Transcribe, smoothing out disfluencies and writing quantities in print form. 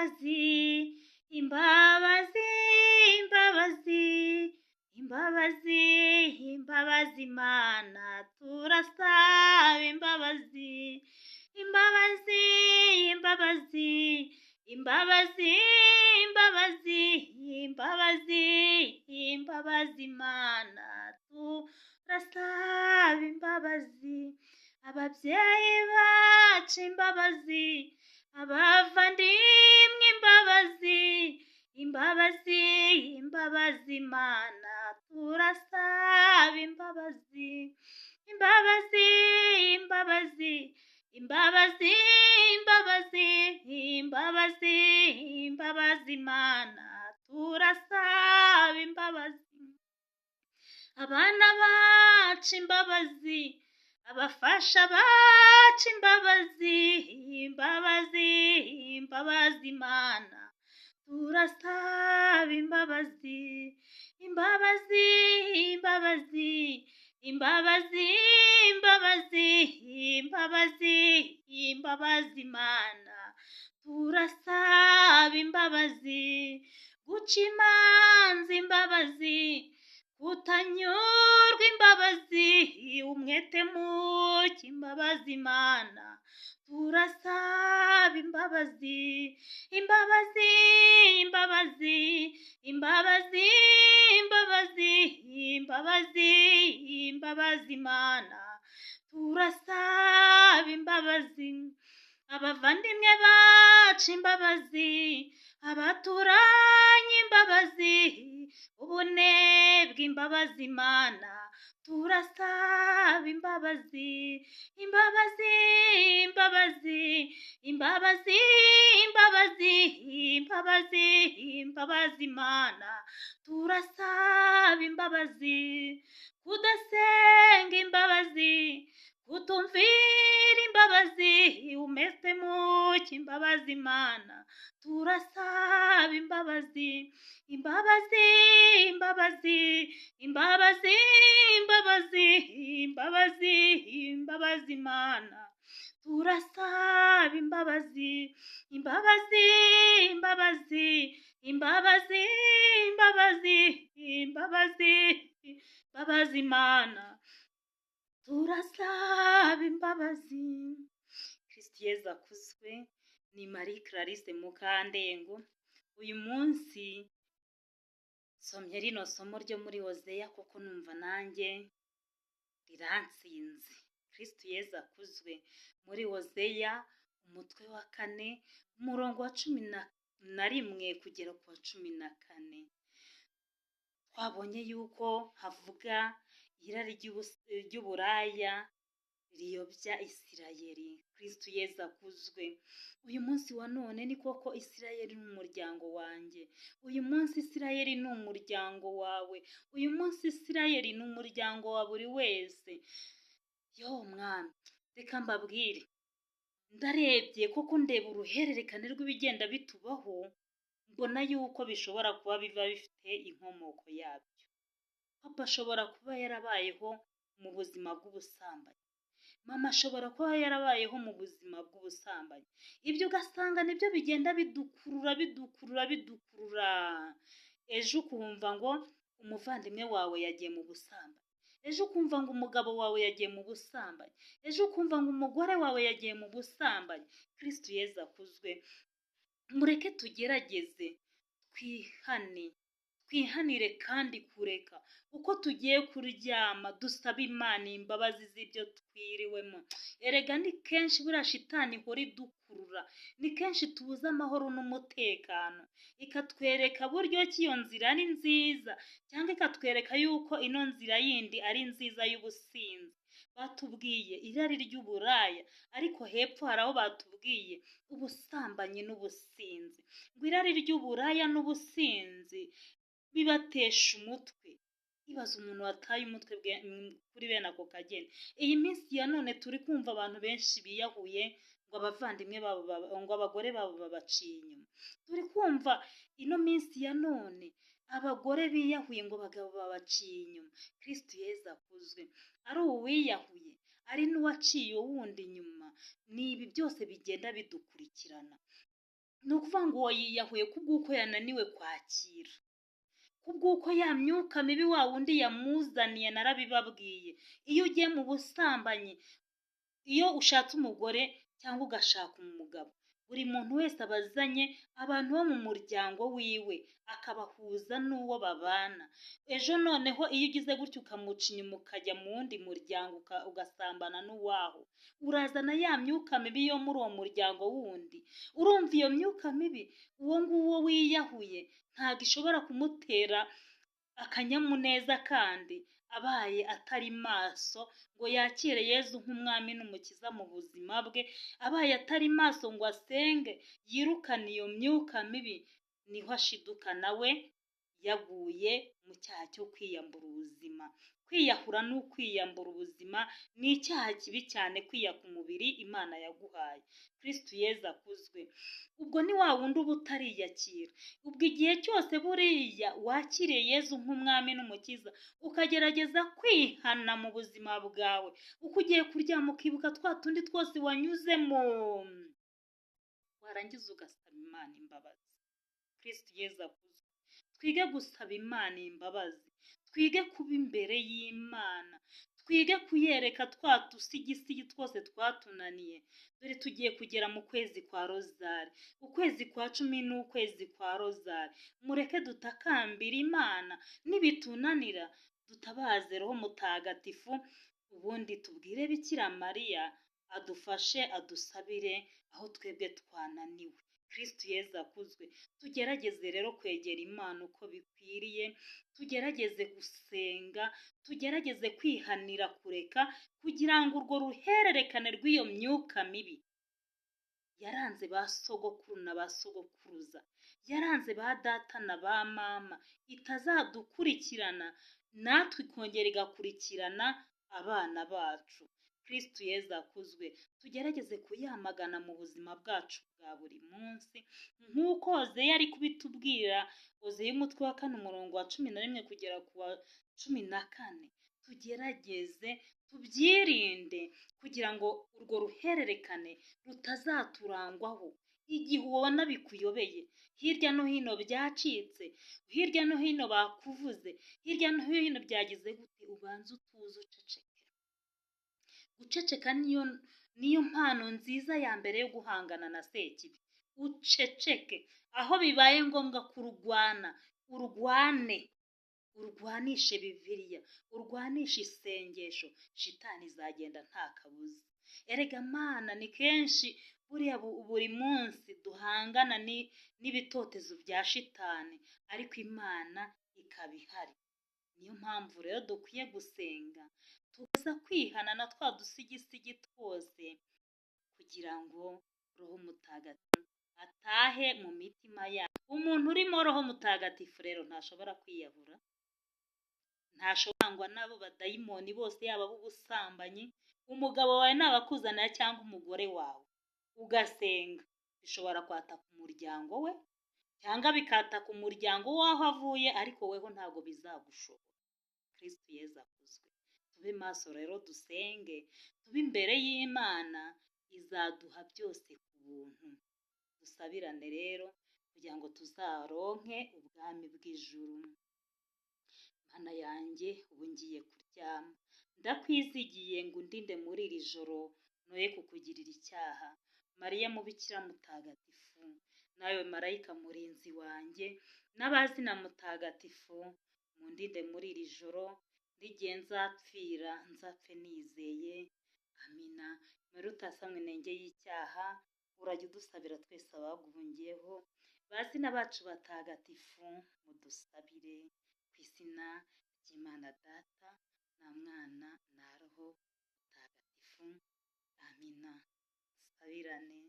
Imbabazi, imbabazi, imbabazi, imbabazi, imbabazi Mana, turasaba imbabazi, imbabazi, imbabazi, imbabazi, imbabazi, imbabazi, imbabazi Mana, turasaba imbabazi. Ababyeyi bacu imbabazi, abavandimwe imbabazi, imbabazi, imbabazi Mana, turasaba imbabazi, imbabazi, imbabazi, imbabazi, imbabazi, imbabazi, imbabazi Mana, turasaba imbabazi. Abana bacu imbabazi, abafasha bacu imbabazi, imbabazi, imbabazi Mana, turasaba imbabazi, imbabazi, imbabazi, imbabazi, imbabazi, imbabazi, imbabazi Mana, turasaba imbabazi. Guca imanza imbabazi, kutanyurwa imbabazi, umwete muke imbabazi Mana, turasaba imbabazi, imbabazi, imbabazi, imbabazi, imbabazi, imbabazi, imbabazi Mana, turasaba imbabazi. Abavandimwe bacu imbabazi, abaturanyi imbabazi, ubunebwe imbabazi Mana, turasaba imbabazi, imbabazi, imbabazi, imbabazi, imbabazi, imbabazi, imbabazi Mana, turasaba imbabazi. Kudasenga imbabazi, kutumvira imbabazi, umwete muke imbabazi Mana, turasaba imbabazi, imbabazi, imbabazi, imbabazi, imbabazi, imbabazi, imbabazi Mana, turasaba imbabazi, imbabazi, imbabazi, imbabazi, imbabazi, imbabazi, imbabazi Mana, turasaba imbabazi. Kristu Yezu akuzwe. Ni Marie Clarisse Mukandengo. Uyu munsi nsomye rino somo ryo muri Hozeya kuko numva nanjye riransinze. Kristu Yezu akuzwe. Muri Hozeya umutwe wa 4, umurongo wa 11 kugera ku wa 14, twabonye yuko havuga irari ry'uburaya riyobya Isirayeli. Kristu Yezu akuzwe. Uyu munsi wa none ni koko Isirayeli ni umuryango wanjye, uyu munsi Isirayeli ni umuryango wawe, uyu munsi Isirayeli ni umuryango wa buri wese. Yo Mwami, reka mbabwire, ndarebye koko ndeba uruhererekane rw'ibigenda bitubaho, mbona yuko bishobora kuba biba bifite inkomoko yabyo. Papa ashobora kuba yarabayeho mu buzima bw'ubusambanyi, mama ashobora kuba yarabayeho mu buzima bw'ubusambanyi. Ibyo ugasanga nibyo bigenda bidukurura, bidukurura, bidukurura. Ejo ukumva ngo umuvandimwe wawe yagiye mu busambanyi, ejo ukumva ngo umugabo wawe yagiye mu busambanyi, ejo ukumva ngo umugore wawe yagiye mu busambanyi. Kristu Yezu akuzwe. Mureke tugerageze twihane, twihanire kandi kureka. Uko tugiye kuryama, dusaba Imana imbabazi z'ibyo twiriwemo. Erega ni kenshi buriya shitani ihora idukurura, ni kenshi tubuze amahoro n'umutekano, ikatwereka buryo ki iyo nzira ari nziza, cyangwa ikatwereka yuko ino nzira yindi ari nziza y'ubusinzi. Batubwiye irari ry'uburaya, ariko hepfo hari aho batubwiye ubusambanyi n'ubusinzi, ngo irari ry'uburaya n'ubusinzi bibatesha umutwe. Ibaze umuntu wataye umutwe kuri bene ako kageni. Iyi minsi ya none turi kumva abantu benshi biyahuye ngo abavandimwe babo, ngo abagore babo babaciye inyuma. Turi kumva ino minsi ya none abagore biyahuye ngo abagabo babaciye inyuma. Kristu Yezu akuzwe. Ari uwiyahuye, ari n'uwaciye wundi inyuma, ni ibi byose bigenda bidukurikirana. Ni ukuvuga ngo uwo yiyahuye kubw'uko yananiwe kwakira, kubw'uko ya myuka mibi wa wundi yamuzaniye. Narabibabwiye, iyo ugiye mu busambanyi, iyo ushatse umugore cyangwa ugashaka umugabo, buri muntu wese aba azanye abantu bo mu muryango wiwe, akabahuza n'uwo babana. Ejo noneho iyo ugize gutyo ukamuca inyuma, ukajya mu wundi muryango, ugasambana n'uwaho, urazana ya myuka mibi yo muri uwo muryango wundi. Urumva iyo myuka mibi, uwo nguwo wiyahuye ntabwo ishobora kumutera akanyamuneza, kandi abaye atari maso ngo yakire Yezu nk'umwami n'umukiza mu buzima bwe, abaye atari maso ngo asenge yirukane iyo myuka mibi, niho ashiduka nawe yaguye mu cyaha cyo kwiyambura ubuzima. Kwiyahura ni ukwiyambura ubuzima, ni icyaha kibi cyane, kwiyaka umubiri Imana yaguhaye. Kristu Yezu akuzwe. Ubwo ni wa wundi uba utariyakira. Ubwo igihe cyose buriya wakiriye Yezu nk'umwami n'umukiza, ukagerageza kwihana mu buzima bwawe, uko ugiye kuryama ukibuka twa tundi twose wanyuzemo, warangiza ugasaba Imana imbabazi. Kristu Yezu akuzwe. Twige gusaba Imana imbabazi, twige kuba imbere y'Imana, twige kuyereka twa dusigisigi twose twatunaniye. Dore tugiye kugera mu kwezi kwa Rozari, ukwezi kwa 10 ni ukwezi kwa Rozari. Mureke dutakambire Imana, nibitunanira dutabaze Roho Mutagatifu, ubundi tubwire Bikira Mariya adufashe, adusabire aho twebwe twananiwe. Kristu Yezu akuzwe. Tugerageze rero kwegera Imana uko bikwiriye, tugerageze gusenga, tugerageze kwihanira kureka, kugira ngo urwo ruhererekane rw'iyo myuka mibi yaranze ba sogokuru na ba sogokuruza, yaranze ba data na ba mama, itazadukurikirana natwe ikongera igakurikirana abana bacu. Kristu Yezu akuzwe. Tugerageze kuyamagana mu buzima bwacu bwa buri munsi, nk'uko Hozeya ari kubitubwira. Hozeya umutwe wa 4 umurongo wa 11 kugera ku wa 14. Tugerageze tubyirinde kugira ngo urwo ruhererekane rutazaturangwaho. Igihe ubona bikuyobeye, hirya no hino byacitse, hirya no hino bakuvuze, hirya no hino byagize gute, ubanze utuze, uceceke. Guceceka niyo mpano nziza ya mbere yo guhangana na Sekibi. Uceceke, aho bibaye ngombwa kurwana, urwane, urwanishe Bibiliya, urwanishe isengesho, shitani izagenda nta kabuza. Erega Mana, ni kenshi buriya buri munsi duhangana n'ibitotezo bya shitani, ariko Imana ikaba ihari. Niyo mpamvu rero dukwiye gusenga, tukaza kwihana na twa dusigisigi twose, kugira ngo Roho Mutagatifu atahe mu mitima yacu. Umuntu urimo Roho Mutagatifu rero ntashobora kwiyahura, ntashobora n'abo badayimoni bose, yaba ab'ubusambanyi. Umugabo wawe nabakuzanira cyangwa umugore wawe, ugasenga, bishobora kwataka umuryango we cyangwa bikataka umuryango w'aho avuye, ariko weho ntabwo bizagushobora. Kristu Yezu akuzwe. Tube maso rero, dusenge, tube imbere y'Imana, izaduha byose ku buntu. Dusabirane rero kugira ngo tuzaronke ubwami bw'ijuru. Mana yanjye, ubu ngiye kuryama, ndakwizigiye ngo undinde muri iri joro, noye kukugirira icyaha. Mariya mubikira mutagatifu, nawe marayika murinzi wanjye, n'abazina mutagatifu, mundinde muri iri joro, n'igihe nzapfira nzapfe nizeye. Amina. Mariya utasamwe inenge y'icyaha, urajya udusabira twese abaguhungiyeho. Bazina bacu batagatifu, mudusabire. Ku izina ry'Imana Data na Mwana na Roho Mutagatifu. Amina. Dusabirane.